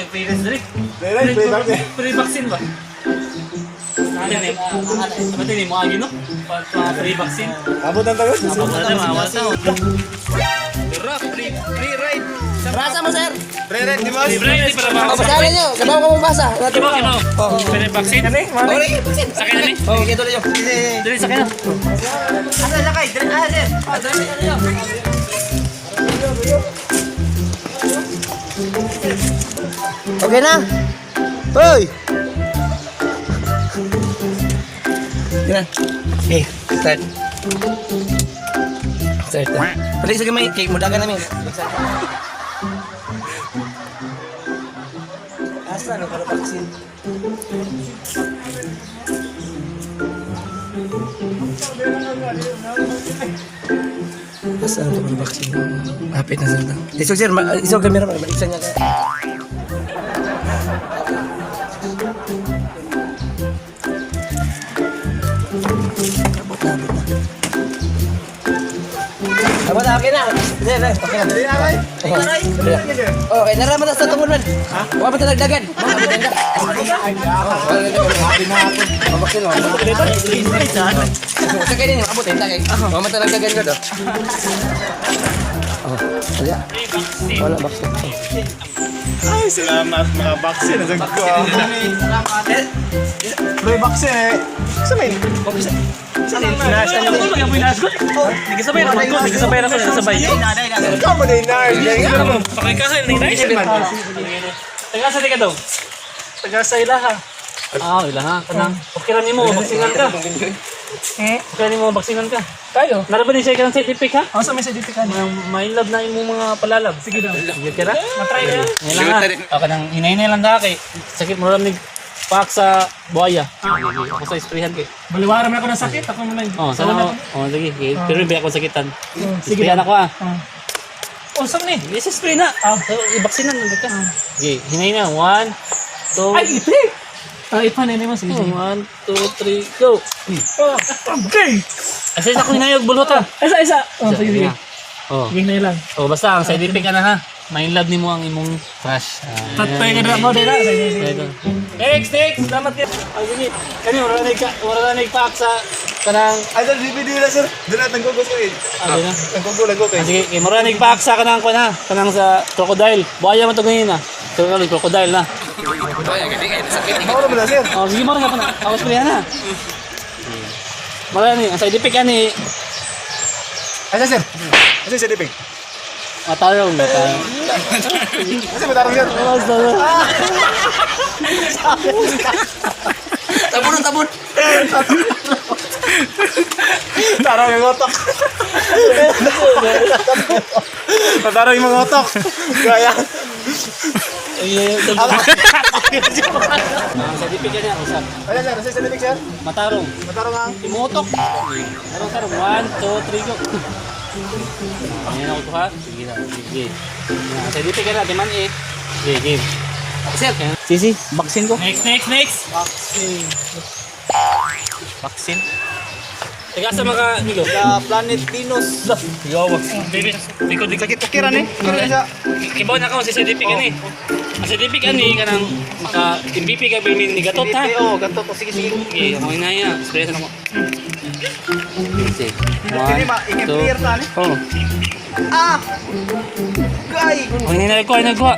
Experience diri. Direct, free vaccine. Free vaccine ba? Ano ni? Ano ni mo agi no? Pa free vaccine. Abot ang tagot. Abot na mga tao. Dura, free, free ride. Rasa mo, sir. Free ride, di ba? Free ride para ba? O, basahin niyo. Kabaw ka mong basa. Kibaw, kibaw. Free vaccine. Okay, vaccine. Sakay na ni. Oh, okay, tuloy nyo. Dili sakay na. Asa lakay? Dili, ah, sir. Ah, dili, dili nyo. Okay na? Hoy! Yan na. Okay, start. Start na. Pali sa gamay, kay mudagan namin. Asa no para vaccine? Asa no para vaccine? Hapit na sir. Isog sir, isog kamera para maiksan niya ka. Abot na, abot na. Abot na, okay na. Sir, sir, okay na. Hindi na, bay. Okay, naraman na sa tungod man. Ha? Wa pa talagdagan. Mga abutan ka. Happy na ako. Oh, vaccine mo. Sa kayo din, abot eh, tagay. Wa man talagdagan ka do. Oh, wala. Free vaccine. Wala vaccine. Ay, salamat mga vaccine. Nasag ko. Free vaccine eh. Sa may. Nurse, ano ba yung nurse ko? Nagkasabay na ko, nagkasabay na ko, nagkasabay. Ikaw mo na yung nurse. Pakikasan ni nurse. Taga sa ka daw? Taga sa ilaha. Ah, ilaha kanang. Okay ra nimo baksinan ka. Okay ra nimo baksinan ka. Kayo? Naraban ni siya kanang side effect ha? Ang sa may certificate. Mga may love na imong mga palalab. Sige daw. Sige ka ra? Matry na. Ngayon lang ha. Okay nang hinay-hinay lang da kay sakit mo ram ni pak sa buhaya. Ako sa sprayhan kay. Baliwara man ako ng sakit. Ako man lang. Oh, sana mo. Oh, sige. Pero may akong sakitan. Sige. Sprayan ako ah. Oh, saan ni? Yes, spray na. Ah. So, ibaksinan na ka. Sige, hinay na. One, two, Ay, ipi! Ah, ipa na mo. Sige, sige. one, two, three, go. Oh, okay! Asa isa ko hinayog bulot ha. Isa, isa. Oh, sige, sige. Oh. Sige na lang. Oh, basta ang side effect ka na ha. Main love nimo ang imong crush. Ah, Tatay ka na mo, dila. Sige, sige. Ito. Next, next. Salamat kayo. Ay, sige. Kani wala na ka, wala na paak sa kanang Ay, sir, DVD na, sir. Doon na, tanggugo ko eh. ah, di na. Tanggugo lang ko Ah, kay. sige, kay mura na paak sa kanang kuan ha. Kanang sa crocodile. Buhaya man to ganina. Crocodile, crocodile na. Mauro mo na, sir. Oh, sige mura na pa na. Awas ko yan ha. Mura ni, ang side effect ani Ay, sir. Kasi sa dipig. matarong, matarong. Kasi matarong, sir. Tabon na tabon. Tarong yung otok. Matarong yung mga otok. Kaya. Ang side effect ani usap. Ay, sir. Kasi sa dipig, sir. Matarong. Matarong ang. Imutok. Tarong, tarong. One, two, three, go. Ayan ako to ha. Sige na, sige. Ayan, Sa DP ka na, timan eh. Sige, game. Sir, Sisi, vaccine ko. Next, next, next. Vaccine. Vaccine. Taga sa mga amigo. Sa planet Venus. Yawa. Baby, likod, likod. Sakit ukiran eh. Ukiran siya. Kibaw na ka sa CDP ka ni. Ang CDP ka ni, kanang maka MVP ka pero ni gatot ha. Oo, ganito to. Sige, sige. Okay, ako na yan. Spray na ako. Sige. Kini ma, One, two. i-clear ta ni. Oh. Ah! Gay! Ang hindi na ko, nagkuha.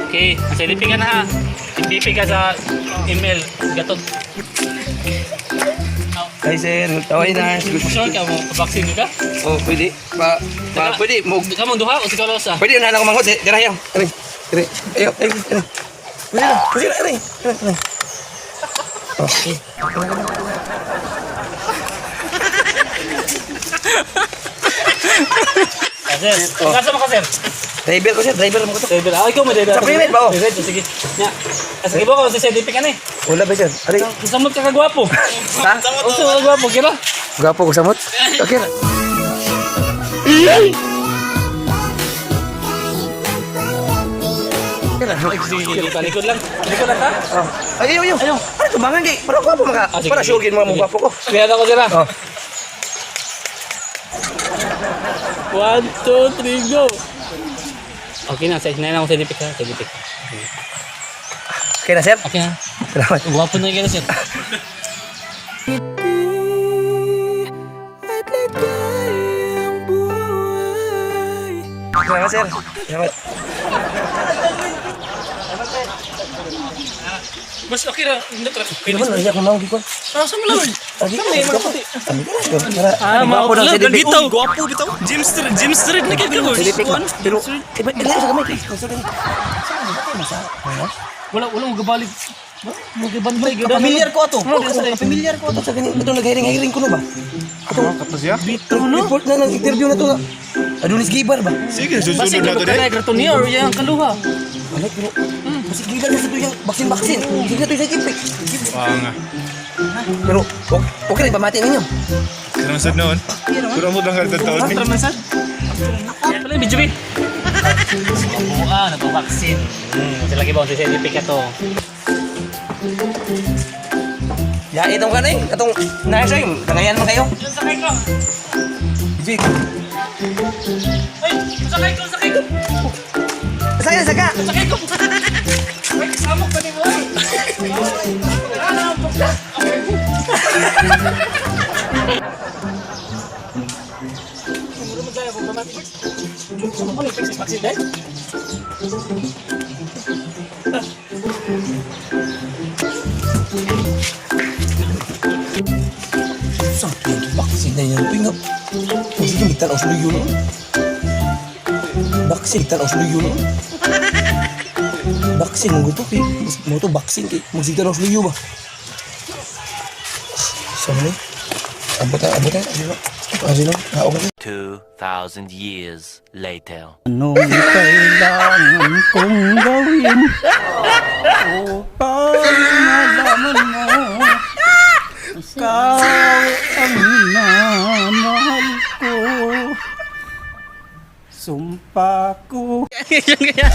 Okay, ang CDP ka na ha. MVP ka sa email. Gatot. Ay sir, tawag na. Sure ka mo, vaccine ka? Oh, pwede. Pa, pa pwede mo. Ka mong duha o siguro sa? Pwede na ako manghod. Dira yaw. Ari. Ari. Ayo, ayo. Ari. Pwede na. Pwede na, ari. Ari, ari. Oh. Ah, sir. Kasa mo ka, sir? Driver ko sir, driver mo ko to. Driver. Ah, ikaw mo driver. Sa private ba, oh? Private, sige. Nya. Kasi kibo ko sa CDP ka ni. Wala ba sir? Ari. Samot ka kagwapo. Ha? Usa ka kagwapo, kira. Gwapo ko samot. Okay na. Okay na. Sige, sige, palikod lang. Likod lang ta. Oh. Ay, ayo, ayo. Ayo. Ano tumbangan kay? Para gwapo maka. Ah, sige, Para sige. syugin mga mo gwapo ko. Kaya ako sila. Oh. One, two, three, go. Okay na, sa na ako sa DP ka, sa DP. Okay na, sir? Okay na. Salamat. Gwapo na kayo, sir. Salamat, sir. Salamat. Mas okay ra. Hindi tra. Pero ba, naiyak mo ko. Ah, sa mo lang. Lagi ka, puti. Kami ka lang. Tara. Ah, Gwapo ng CDP. Bitaw. Gwapo bitaw. James Street, James Street na kayo ko. CDP ba? Pero, iba, iba sa kamay. Sorry. Wala, wala mo gabalik. Magibantay gyud. Familiar ko ato. Familiar ko ato sa ganin. Ito nag-hiring-hiring ko no ba? Ito, Kato siya? bitaw no? Report na ng interview na to nga. Adonis Gibar ba? Sige, susunod Basi na ko to kanay din. grato niya or yang kaluha. Wala, pero, kasi Gibar na sa tuyang baksin-baksin. Sige na to sa jeep eh. Wow nga. Pero, okay rin, pamati ninyo. Karoon sad noon. Pero mo lang kaltad taon. Tra man sad. Pala yung video eh. Ah, nagpa-vaccine. Sila lagi ba sa CDP ka to. Ya, itong ka na eh. Itong, nasa yun. Nangayan man kayo. Sakay ko. Jake. Ay, sakay ko, sakay ko. Saka, saka. Sakay ko. Ay, samok pa ni mo. Ay. Sa tuyang baksin na yan. Tuwing nga. Kung sige, may tanaw sa luyo noon. Baksin, tanaw sa luyo noon. Baksin, mong gusto kay. Mo to baksin kay. Magsigtanaw sa luyo ba? Sa mali? Abot na, abot na. Asino? Asino? Ah, okay. 2,000 years later. Anong kailangan kong gawin upang malaman mo ikaw ang minamahal ko? Sumpa ko. Yan kaya.